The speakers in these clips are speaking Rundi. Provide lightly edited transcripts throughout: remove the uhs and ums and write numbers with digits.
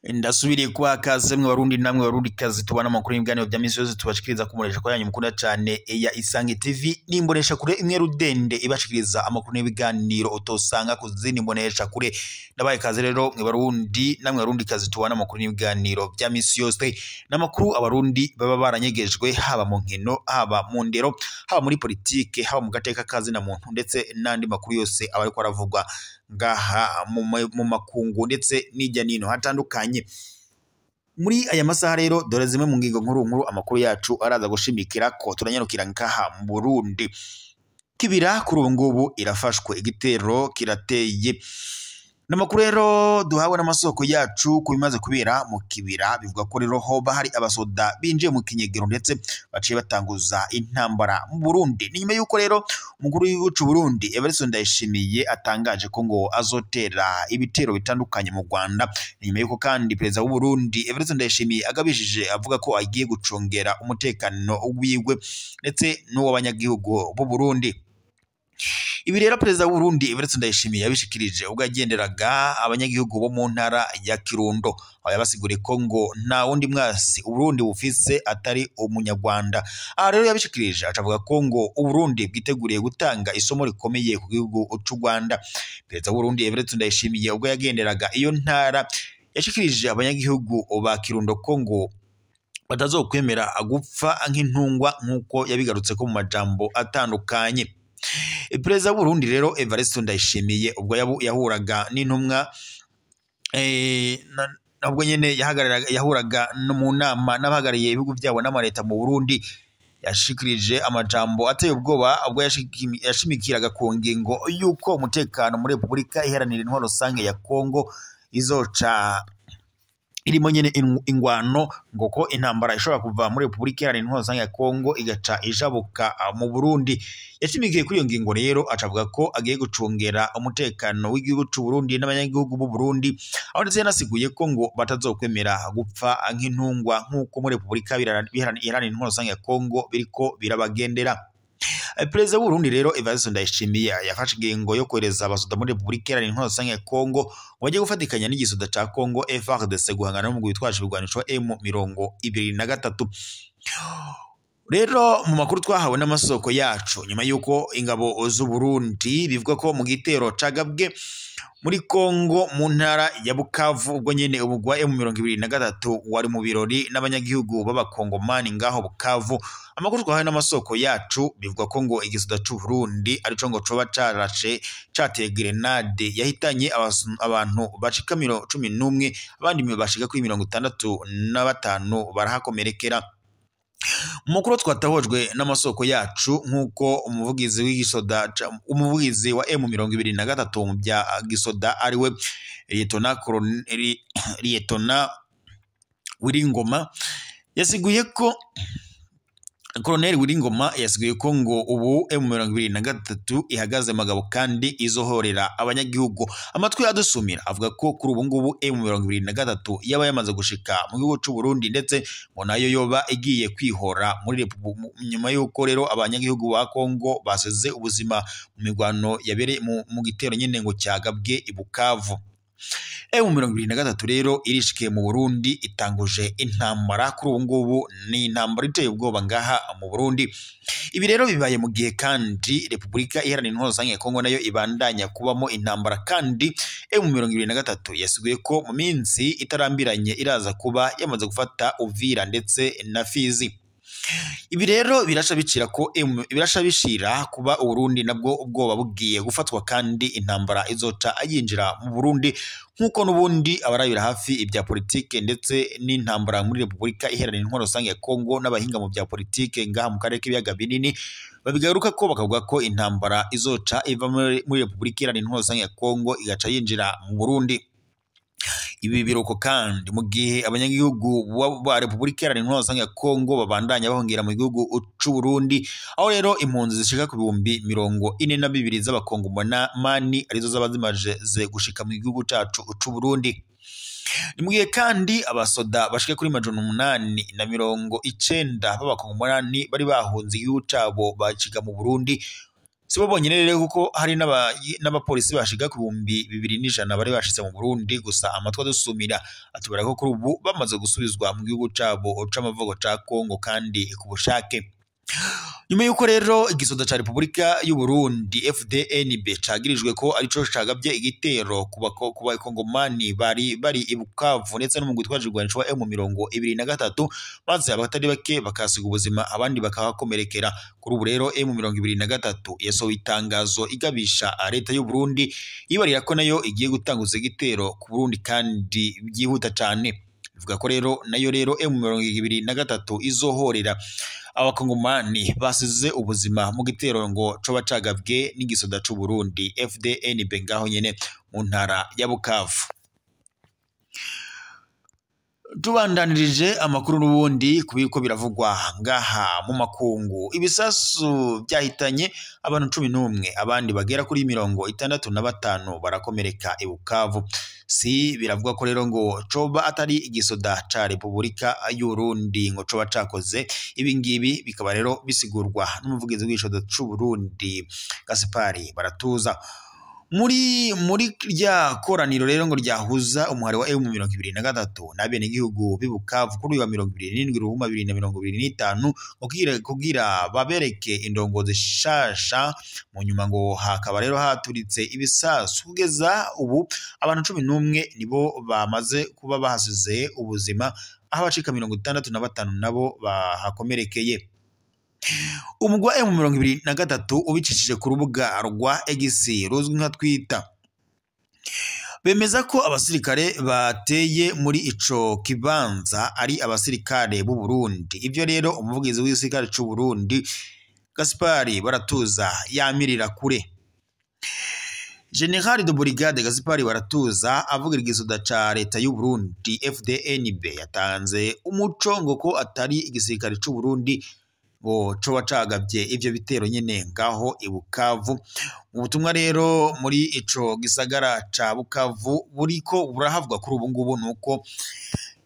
Ndasubiriye kubaha kaze mwe Barundi namwe Barundi kazi tubana amakuru y'ibiganiro vya misi yose tubashikiriza kumuresha kwa yanyu mukunda cane ya Isange TV n'imbonesha kure imwe rudende ibashikiriza amakuru n'ibiganiro utosanga ku zindi mbonesha kure. Ndabaye kaze rero mwe Barundi namwe Barundi kazi tubana amakuru n'ibiganiro vya misi yose n'amakuru abarundi baba baranyegejwe haba mu nkino, haba mu ndero, haba muri politike, haba mu gateka kazi na muntu ndetse n'andi makuru yose aba ariko aravugwa ngaha mu makungu ndetse n'ijya nino hatandukanye. Muri aya masaha rero dore zimwe mu ngingo nkuru nkuru amakuru yacu araza gushimikira ko turanyarukira ngaha mu Burundi. Kibira kuri ubu ngubu irafashwe, igitero kirateye. N'amakuru rero duhawe n'amasoko yacu ku bimaze kubera mu Kibira, bivuga ko rero hoba hari abasoda binjiye mu kinyegero ndetse baciye batanguza intambara mu Burundi. Ni nyuma yuko rero umukuru w'igihugu c'u Burundi Evariste Ndayishimiye atangaje ko ngo azotera ibitero bitandukanye mu Rwanda. Ni nyuma yuko kandi perezida w'u Burundi Evariste Ndayishimiye agabishije avuga ko agiye gucungera umutekano wiwe ndetse n'uw'abanyagihugu b'u Burundi. Ibi rero perezida w'u Burundi Evariste Ndayishimiye yabishikirije ubwo yagenderaga abanyagihugu bo mu ntara ya Kirundo, aho yabasiguriye ko ngo nta wundi mwasi Uburundi bufise atari umunyarwanda. Aha rero yabishikirije acavuga ko ngo Uburundi bwiteguriye gutanga isomo rikomeye ku gihugu c'u Rwanda. Perezida w'u Burundi Evariste Ndayishimiye ubwo yagenderaga iyo ntara yashikirije abanyagihugu ba Kirundo ko ngo batazokwemera gupfa nk'intungwa nk'uko yabigarutse ko mu majambo atandukanye. Perezida w'u Burundi rero Evariste Ndayishimiye ubwo yahuraga n'intumwa nabwo nyene yahuraga no mu nama n'abahagarariye ibihugu byabo n'amareta mu Burundi, yashikirije amajambo ateye ubwoba ubwo yashimikiraga ku ngingo yuko umutekano muri Repubulika Iharanira Intwaro Rusange ya Kongo izoca irimo nyene ingwano, ngo ko intambara ishobora kuva muri Repubulika Iharanira Intwaro Rusange ya Kongo igaca ijabuka mu Burundi. Yashimikiye kuri iyo ngingo rero acavuga ko agiye gucungera umutekano w'igihugu c'u Burundi n'abanyagihugu b'u Burundi, aho ndetse yanasiguye ko ngo batazokwemera gupfa nk'intungwa nk'uko muri Repubulika Iharanira Intwaro Rusange ya Kongo biriko birabagendera. Perezida w'u Burundi rero Evariste Ndayishimiye yafashe ingingo yo kohereza abasoda muri Repubulika Iharanira Intwaro Rusange ya Kongo ngo bajye gufatikanya n'igisoda ca Kongo FARDC guhangana n'umugwi witwaje ibigwanisho M23. Rero mu makuru twahawe n'amasoko yacu nyuma yuko ingabo z'u Burundi bivuga ko mu gitero cagabwe muri Kongo mu ntara ya Bukavu, ubwo nyene ubugwa M23 wari mu birori n'abanyagihugu b'abakongomani ngaho Bukavu. Amakuru twahawe n'amasoko yacu bivuga ko ngo igisoda c'u Burundi arico ngo coba carashe cateye grenade yahitanye abantu bashika 11, abandi bashika kuri 65 barahakomerekera. Umukuru twatahojwe n'amasoko yacu nk'uko umuvugizi w'igisoda umuvugizi wa M23 mu bya gisoda ariwe Lieutenant Wiringoma yasiguye ko Colonel Wiringoma yasiguye ko ngo ubu M23 ihagaze magabo kandi izohorera abanyagihugu. Amatwi adusumira avuga ko kuri ubu ngubu M23 yaba yamaze gushika mu gihugu c'u Burundi ndetse ngo nayo yoba igiye kwihora muri nyuma yuko rero abanyagihugu ba Kongo baseze ubuzima mu migwano yabereye mu gitero nyene ngo cyagabwe i Bukavu. M23 rero irishikiye mu Burundi itanguje intambara kuri ubu ngubu ni intambara iteye ubwoba ngaha mu Burundi. Ibi rero bibaye mu gihe kandi Repubulika Iharanira Intwaro Rusange ya Kongo nayo ibandanya kubamo intambara, kandi M23 yasiguye ko mu minsi itarambiranye iraza kuba yamaze gufata Uvira ndetse na Fizi. Ibi rero birasha bicira ko birasha bishira kuba Uburundi nabwo ubwoba bugiye gufatwa kandi intambara izoca ayinjira mu Burundi nkuko nubundi abarabira hafi ibya politike ndetse n'intambara muri Repubulika Iharanira Intwaro Rusange ya Kongo n'abahinga mu bya politike ngaha mu karere k'ibiyaga binini babigaruka ko bakavuga ko intambara izoca iva muri Repubulika Iharanira Intwaro Rusange ya Kongo igaca yinjira mu Burundi. Ibi biruko kandi mu gihe abanyagihugu ba Repubulika Iharanira Intwaro Rusange ya Kongo babandanya bahungira mu gihugu c'u Burundi, aho rero impunzi zishika ku 42,000 z'abakongomani arizo zaba zimaze gushika mu gihugu cacu c'u Burundi. Ni mugihe kandi abasoda bashika kuri 890 b'abakongomani bari bahunze igihugu cabo baciga mu Burundi. Sibo bonyene rero, kuko hari n'abapolisi bashiga ku 2100 bari bashitse mu Burundi. Gusa amatwi adusumira atubwira ko kuri ubu bamaze gusubizwa mu gihugu cabo c'amavuko ca Kongo kandi ku bushake. Nyuma y'uko rero igisoda ca Repubulika y'u Burundi FDNB cagirijwe ko arico cagabye igitero ku bakongomani bari bari i Bukavu ndetse n'umugwi witwaje ibigwanisho wa M23, maze abatari bake bakasiga ubuzima abandi bakahakomerekera. Kuri ubu rero M23 yasohoye itangazo igabisha leta y'u Burundi, ibarira ko nayo igiye gutanguza igitero ku Burundi kandi byihuta cane. Ivuga ko rero nayo rero M23 izohorera abakongomani basize ubuzima mu gitero ngo coba cagabwe n'igisoda c'u Burundi FDNB ngaho nyene mu ntara ya Bukavu. Tubandanirije amakuru n'ubundi kubiko biravugwa ngaha mu makungu, ibisasu byahitanye abantu 11 abandi bagera kuri 65 barakomereka i Bukavu. Si biravugwa ko rero ngo coba atari igisoda ca Repubulika y'u Burundi ngo coba cakoze ibi ngibi, bikaba rero bisigurwa n'umuvugizi w'igisoda c'u Burundi Gaspari Baratuza. Muri rya koraniro rero ngo ryahuza umuhari wa M23 n'abenegihugu b'i Bukavu kuri uyu wa 27 Ruhuma 2025 kugira babereke indongozi shasha. Mu nyuma ngo hakaba rero haturitse ibisasu, kugeza ubu abantu 11 nibo bamaze kuba bahasize ubuzima, aho abacika 65 nabo bahakomerekeye. Umugwi wa M23 ubicishije ku rubuga rwa X ruzwi nka Twitter bemeza ko abasirikare bateye muri ico kibanza ari abasirikare b'u Burundi. Ivyo rero umuvugizi w'igisirikare c'u Burundi Gaspari Baratuza yamirira kure. General de Brigade Gaspari Baratuza avugira igisoda ca leta y'u Burundi FDNB yatanze umuco ngo ko atari igisirikare c'u Burundi ngo coba cagabye ivyo bitero nyene ngaho i Bukavu. Mu butumwa rero muri ico gisagara ca Bukavu buriko burahavwa kuri ubu ngubu nuko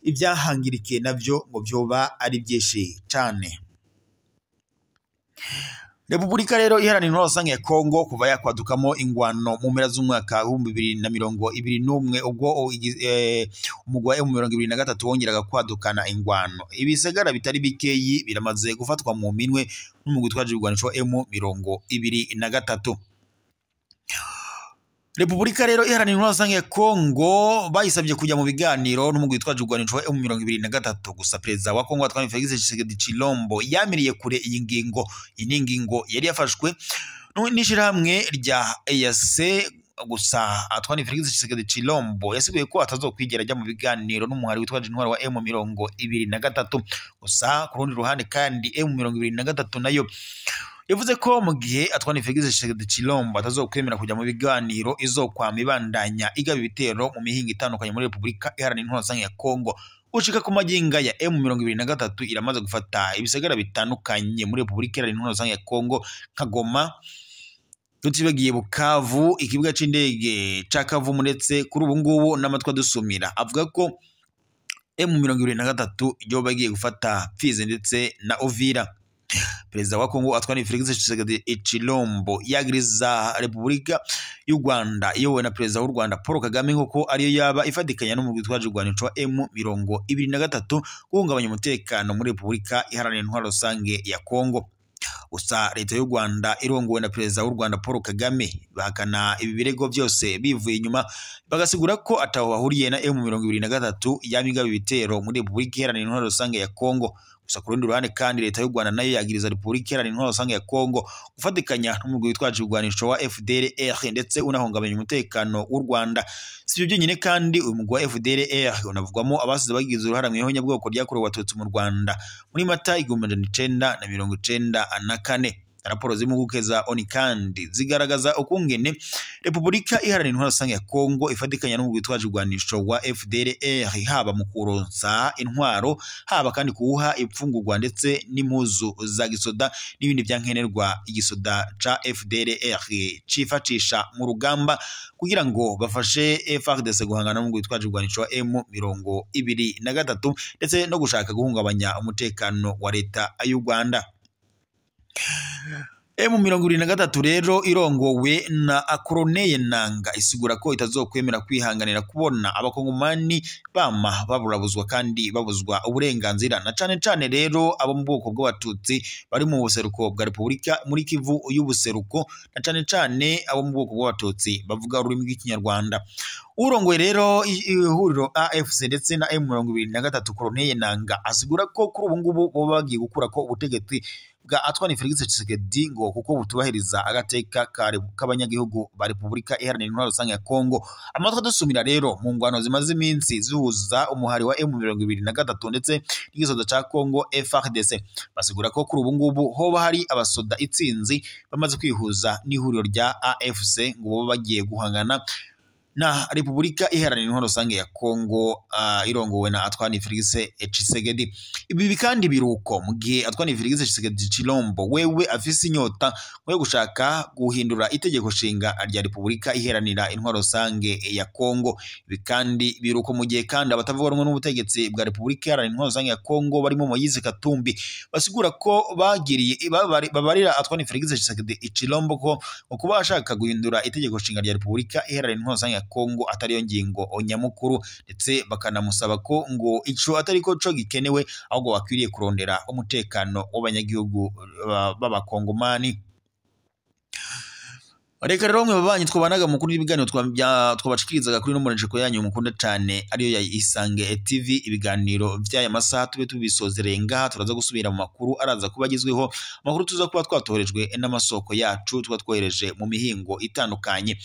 ivyahangirikiye navyo ngo vyoba ari byinshi cane. Repubulika rero iharanira intwaro rusange ya Kongo kuva yakwadukamo ingwano mu mpera z'umwaka 2021 ubwo umugwi wa M23 wongeraga kwadukana ingwano, ibisagara bitari bikeyi biramaze gufatwa mu minwe n'umugwi witwaje ibigwanisho wa M23. Repubulika rero iharanira intwaro rusange ya Kongo bayisabye kujya mu biganiro n'umugwi witwaje ibigwanisho wa M23. Gusa perezida wa Kongo Antoine Felix Tshisekedi Tshilombo yamiriye kure iyi ngingo. Iyi ni ingingo yari yafashwe n'ishirahamwe rya EAC. Gusa Antoine Felix Tshisekedi Tshilombo yasiguye ko atazokwigera ajya mu biganiro n'umuhari witwaje intwaro wa M23. Gusa ku rundi ruhande kandi M23 nayo yavuze ko mu gihe Antoine Felix Tshisekedi Tshilombo atazokwemera kujya mu biganiro izokwama ibandanya igaba ibitero mu mihingo itandukanye muri Repubulika Iharanira Intwaro Rusange ya Kongo. Gushika ku maginga ya M23 iramaze gufata ibisagara bitandukanye muri Repubulika Iharanira Intwaro Rusange ya Kongo nka Goma, tutibagiye Bukavu, ikibuga c'indege ca Kavumu, ndetse kuri ubu ngubu n'amatwi adusumira avuga ko M23 yoba igiye gufata Fizi ndetse na Uvira. Perezida wa Kongo Antoine Felix Tshisekedi Tshilombo yagiriza Repubulika y'u Rwanda iyobowe na Perezida w'u Rwanda Paul Kagame nk'uko ariyo yaba ifatikanya n'umugwi witwaje ibigwanisho wa M23 guhungabanya umutekano muri Repubulika Iharanira Intwaro Rusange ya Kongo. Gusa leta y'u Rwanda irongowe na Perezida w'u Rwanda Paul Kagame bahakana ibi birego byose bivuye inyuma, bagasigura ko ataho bahuriye na M23 yamigaba ibitero muri Repubulika Iharanira Intwaro Rusange ya Kongo. Gusa ku rundi ruhande kandi leta y'u Rwanda nayo yagiriza Repubulika Iharanira Intwaro Rusange ya Kongo gufatikanya n'umugwi witwaje ibigwanisho wa FDLR ndetse unahungabanya umutekano w'u Rwanda. Si ibyo byonyine kandi uyu mugwi wa FDLR unavugwamo abasize bagize uruhare mu ihonyabwoko ryakorewe Abatutsi mu Rwanda muri Mata 1994. Raporo z'impuguke za ONU kandi zigaragaza ukungene Repubulika Iharanira Intwaro Rusange ya Kongo ifatikanya n'umugwi witwaje igwanisho wa FDLR, haba mu kuronsa intwaro, haba kandi kuwuha imfungurwa ndetse n'impuzu za gisoda n'ibindi vyankenerwa igisoda ca FDLR cifacisha mu rugamba kugira ngo bafashe FARDC guhangana n'umugwi witwaje igwanisho wa M23 ndetse no gushaka guhungabanya umutekano wa leta y'u Rwanda. M23 rero irongowe na Corneille Nanga isigura ko itazokwemera kwihanganira kubona abakongomani bama baburabuzwa kandi babuzwa uburenganzira, na cane cane rero abo mu bwoko bw'abatutsi bari mu buseruko bwa Repubulika muri Kivu y'ubuseruko, na cane cane abo mu bwoko bw'abatutsi bavuga ururimi rw'ikinyarwanda. Urongoye rero ihuriro AFC ndetse na M23 Corneille Nanga asigura ko kuri ubu ngubu bo bagiye gukura ko ubutegetsi bwa Antoine Felix Tshisekedi ngo kuko butubahiriza agateka k'abanyagihugu ba Repubulika Iharanira Intwaro Rusange ya Kongo. Amatwi dusumira rero mu ngwano zimaze iminsi zihuza umuhari wa M23 ndetse n'igisoda ca Kongo FARDC, basigura ko kuri ubu ngubu hoba hari abasoda itsinzi bamaze kwihuza n'ihuriro rya AFC ngo bo bagiye guhangana na Repubulika Iharanira Intwaro Rusange ya Kongo irongowe na Antoine Felix Tshisekedi. Ibi kandi biruko mu gihe Antoine Felix Tshisekedi Tshilombo wewe afise inyota yo gushaka guhindura itegeko nshinga rya Repubulika Iharanira Intwaro Rusange ya Kongo. Ibi kandi biruko mu gihe kandi abatavuga rumwe n'ubutegetsi bwa Repubulika Iharanira Intwaro Rusange ya Kongo barimo Moise Katumbi basigura ko bagiriye babarira Antoine Felix Tshisekedi Tshilombo ko kuba ashaka guhindura itegeko nshinga rya Repubulika Iharanira Intwaro Rusange ya Kongo atariyo ngingo nyamukuru, ndetse bakanamusaba ko ngo ico atariko co gikenewe ahubwo bakwiriye kurondera umutekano w'abanyagihugu b'abakongomani. Reka rero mwe babanyi twabanaga mu kuri ibiganiro twabashikirizaga kuri no murejeko yanyu mukunda cane ariyo ya Isange TV, ibiganiro vy'aya masaha tube tubisozereye ngaha. Turaza gusubira mu makuru araza kuba agezweho, amakuru tuza kuba twatoherejwe n'amasoko yacu tuba twohereje mu mihingo itandukanye.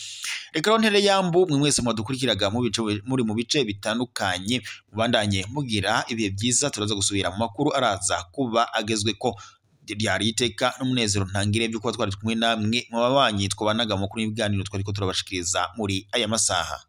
Reka rero ntere yambu mwe mwese mwadukurikiraga muri mu bice bitandukanye, mubandanye mugira ibihe byiza. Turaza gusubira mu makuru araza kuba agezweko. Ryari iteka n'umunezero ntangire byo kuba twari kumwe namwe mu babanyi twabanaga mu kuri ibiganiro twariko turabashikiriza muri aya masaha.